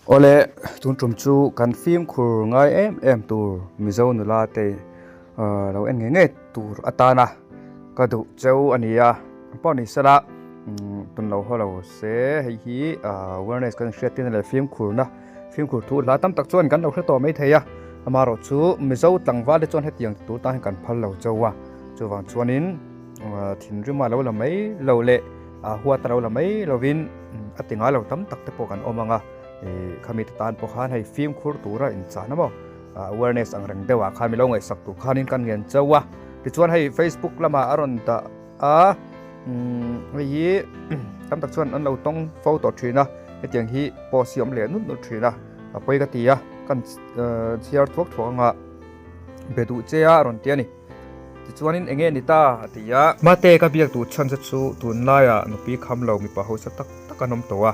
Awle, tun tum chu kan fimkhur ngai em em tur Mizo nula te lo en ngei ngei tur atana ka duh cheu a ni a, pawh ni sela tun lo haw lo se hei hi awareness kan hriat tirna leh fimkhurna fimkhur thu hla tam tak chuan kan lo hre tawh mai thei a, amaherawh chu Mizo tlangval te chuan hetiang tur tan hian kan phal lo cheu a, chuvang chuanin thinrim a lo la mai lo leh huat a lo la mai lovin a ti ngai lo tam tak te pawh kan awm ang a, khami te tan pawh khan hei fimkhur tura inchahna maw awareness ang reng deuhah khan milo ngaihsak tur khanin kan ngen chauh a, tichuan hei facebook lamah a rawn dah a hei hi tam tak chuan an lo tawng fo tawh thin a, hetiang hi post hi a awm leh nut nut thin a, a pawi ka ti a, kan chhiar thuak thuak anga be duh che a rawn ti a ni. Tichuanin eng nge ni ta? a ti a. Mate ka biak duh chhan che chu tunlaiah nupui kham lo mipa hausa tak tak an awm tawh a.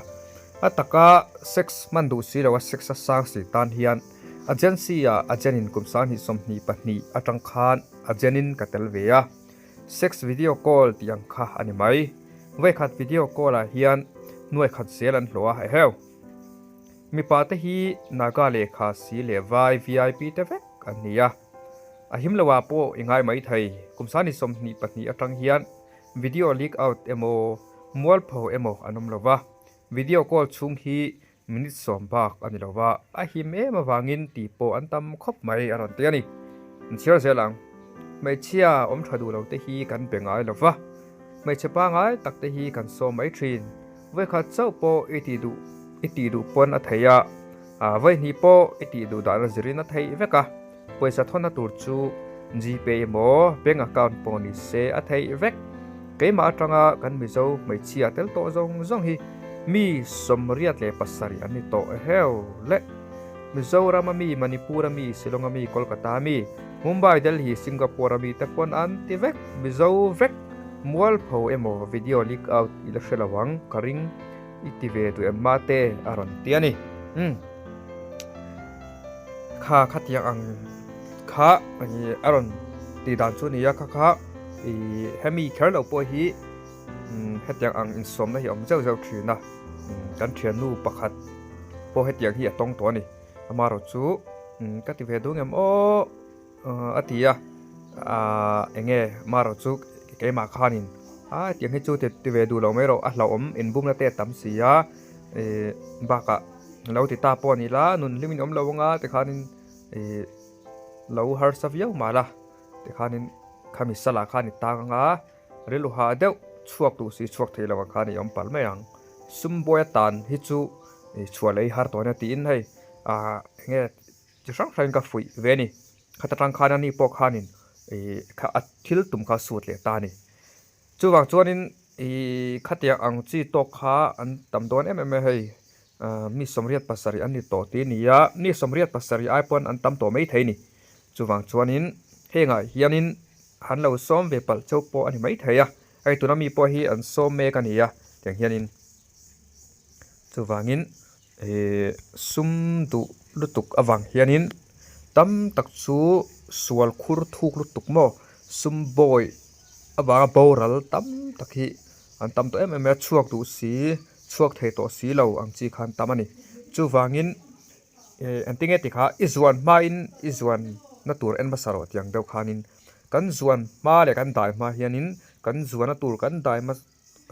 A taka sex hman duh si lo a sex a sang si tan hian agency ah agent in kum 2022 atang khan agent in ka tel ve a. Sex video call tih ang kha a ni mai. Vawikhat video call ah hian nuai khat zel an hlawh a, eheu. Mipa te hi Naga lehkha si leh vai VIP te vek an ni a. A him lo ah pawh i ngai mai thei. Kum 2022 atang hian video leak out emaw mualpho emaw an awm lo va, video call chhung hi minute 10 bak a ni lo va, a him em avangin tih pawh an tam khawp mai a rawn ti a ni. An chhiar zel ang. Hmeichhia awm tha duh lo te hi kan be ngai lo va, hmeichhe pangai tak te hi kan sawm mai thin. Vawikhat chauh pawh i tih duh i tih duh pawn a theih a, vawihnih pawh i tih duh dahna zirin a theih vek a. Pawisa thawnna tur chu Gpay emaw bank account pawh ni se a theih vek. Keimah atanga kan Mizo hmeichhia tel tawh zawng zawng hi mi 87 an ni tawh eheu le. Mizoram a mi, Manipur a mi, Shillong a mi, Kolkata a mi, Mumbai, Delhi, Singapore a mi te pawn an ti vek. Mizo vek mualpho emaw video leak out i la hre lo ang ka ring i ti ve duh em mate a rawn ti a ni. Umm. Kha khatiang ang kha a rawn tih dan chu a ni a, kha kha ih hemi kher lo pawh hi hetiang ang insawmna hi a awm zeuh zeuh thin a, kan thiannu pakhat pawh hetiang hi a tawng tawh a ni, amaherawh chu ka ti ve dun em aw a ti a, ah eng nge amaherawh chu keimah khanin a hetiang hi chu ti ve duh lo mai rawh a hlauhawm inbumna te a tam si a ih bakah. Lo ti ta pawh a ni la, nun hlim in awm lo anga tikhanin ih lo harsa viau mah la, tikhanin khami salah khan i tang anga rilru hah deuh chhuak duh si chhuak thei lo ang khan i awm palh mai ang. Sumbawi atan hi chu ih chhuah leh i har tawh ania tiin hei ah enge chi hrang hrangin ka fuih ve a ni. Khata tang khan ani pawh khanin ih kha a thil tum kha a sut leh ta a ni. Chuvang chuanin ih khatiang ang chi tawk kha an tam dawn em em a hei, mi 87 an ni tawh tih a ni a, mi 87 ai pawn an tam tawh mai thei a ni. Chuvang chuanin hengah hianin han lo sawm ve palh chauh pawh a ni mai thei a, hei tuna mi pawh hi an sawm mek a ni a tiang hianin chuvangin ih sum duh lutuk avang hianin tam tak chu sual khur thuk lutuk maw sum bawi. Avanga boral tam tak hi an tam tawh em em mai a, chhuak duh si, chhuak thei tawh si lo ang chi kha an tam a ni. Chuvangin eh engtin nge ti kha i zuan hmain i zuan na tur en hmasa rawh tih ang deuh khanin kan zuan hma leh kan dai hma hianin kan zuana tur kan dai hma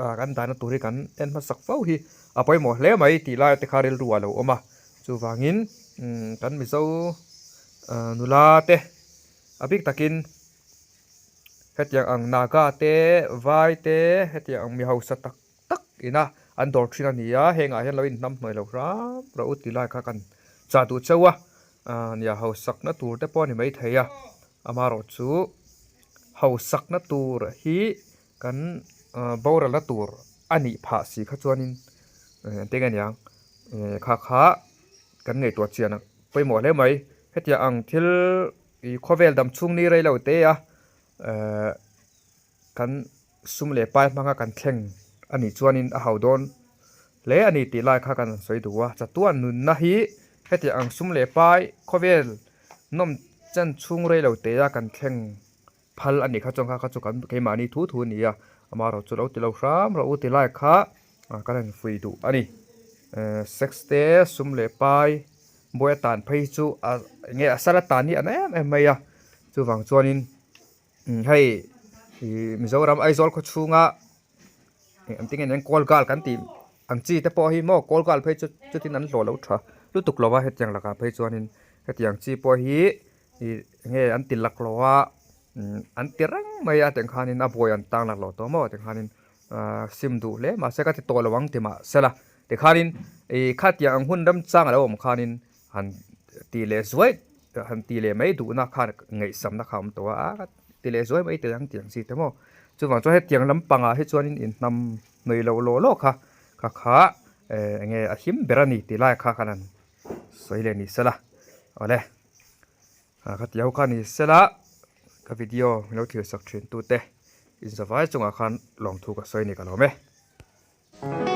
ah kan daina tur hi kan en hmasak fo hi a pawimawh hle mai tih lai te kha rilru a lo awm a. Chuvangin kan Mizo nula te a bik takin. Hetiang ang Naga te, Vai te, hetiang ang mi hausa tak tak ina an dawr thin a ni a, hengah hian lo inhnam hnuai lo hram rawh u ti lai kha kan chah duh chauh a, nia hausakna tur te pawh a ni maithei a, amaherawh chu hausakna tur hi kan boralna tur a nih phah si kha chuanin engtin nge niang kha kha kan ngaihtuah chian a pawimawh hle mai, hetiang ang thil. I khawvel dam chhung ni rei lo te a ehh kan sum leh pai hmanga kan thleng a nih chuanin a hau dawn hle a ni tih lai kha kan sawi duh a. Chatuan nunna hi hetiang ang sum leh pai khawvel nawm chen chhung rei lo te a kan thleng phal a nih kha chuan kha kha chu kan keimahni thu thu a ni a, amaherawhchu lo ti lo hram rawh u ti lai kha kan han fuih duh a ni. Sex te sum leh pai buai atan phei hi chu a enge a sal atan hi a na em em mai a, chuvang chuanin hei ih Mizoram Aizawl khaw chhunga eng tinge nen kawl gal kan tih ang chi te pawh hi maw kawl gal phei chu chutin an hlawh lo tha lutuk lo a hetiang lakah phei chuanin hetiang chi pawh hi ih enge an ti laklawh a an ti reng mai a tiang khanin a buai an tang laklawh tawh maw tiang khanin ahh sim duh hle mahse ka ti tawh lo ang ti mahsela tikhanin ih khatiang ang hun remchang a lo awm khanin han tih leh zuai han tih leh mai duhna khan ngaihsamna kha a awm tawh a a ti leh zuai mai thei ang tih ang chi te maw chuvang chuan hetiang lampangah hi chuanin inhnam hnawih loh lawh lawh kha kha kha eh eng nge a him ber a ni tih lai kha khan han sawi leh ni sela awle ah ka tih ho kha ni sela ka video min lo thlir sak thin tute inzavai chungah khan lawmthu ka sawi a ni ka lawm e.